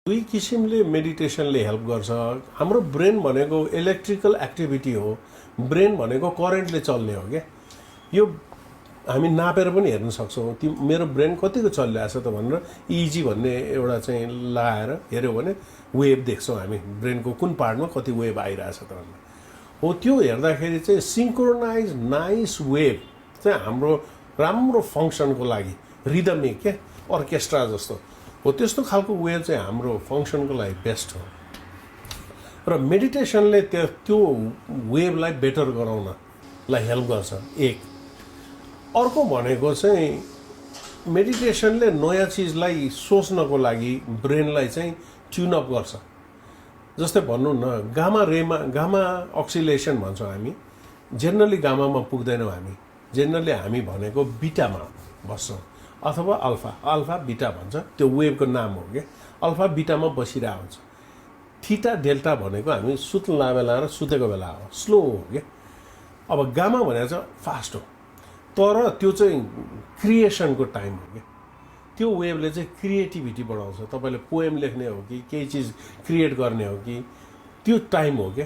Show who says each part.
Speaker 1: दुई किसिमले मेडिटेसनले हेल्प गर्छ। हाम्रो ब्रेन भनेको इलेक्ट्रिकल एक्टिभिटी हो, ब्रेन भनेको करेन्टले चल्ने हो क्या। यो हामी नापेर पनि हेर्न सक्छौँ, ती मेरो ब्रेन कतिको चलिरहेछ त भनेर इजी भन्ने एउटा चाहिँ लगाएर हेऱ्यो भने वेभ देख्छौँ हामी, ब्रेनको कुन पार्टमा कति वेभ आइरहेछ त भनेर हो। त्यो हेर्दाखेरि चाहिँ सिङ्क्रोनाइज नाइस वेभ चाहिँ हाम्रो राम्रो फङ्सनको लागि रिदमिक क्या, अर्केस्ट्रा जस्तो हो, त्यस्तो खालको वेभ चाहिँ हाम्रो फङ्सनको लागि बेस्ट हो। र मेडिटेसनले त्यो वेभलाई बेटर गराउनलाई हेल्प गर्छ एक। अर्को भनेको चाहिँ मेडिटेसनले नयाँ चिजलाई सोच्नको लागि ब्रेनलाई चाहिँ ट्युनअप गर्छ। जस्तै भनौँ न, गामा अक्सिलेसन भन्छौँ हामी, जेनरली गामामा पुग्दैनौँ हामी, जेनरली हामी भनेको बिटामा बस्छौँ अथवा अल्फा बिटा भन्छ, त्यो वेभको नाम हो क्या। अल्फा बिटामा बसिरहेको हुन्छ। थीटा डेल्टा भनेको हामी सुत्न बेला र सुतेको बेला हो, स्लो हो क्या। अब गामा भनेको चाहिँ फास्ट हो, तर त्यो चाहिँ क्रिएसनको टाइम हो क्या। त्यो वेभले चाहिँ क्रिएटिभिटी बढाउँछ। तपाईँले पोएम लेख्ने हो कि केही चिज क्रिएट गर्ने हो कि त्यो टाइम हो क्या।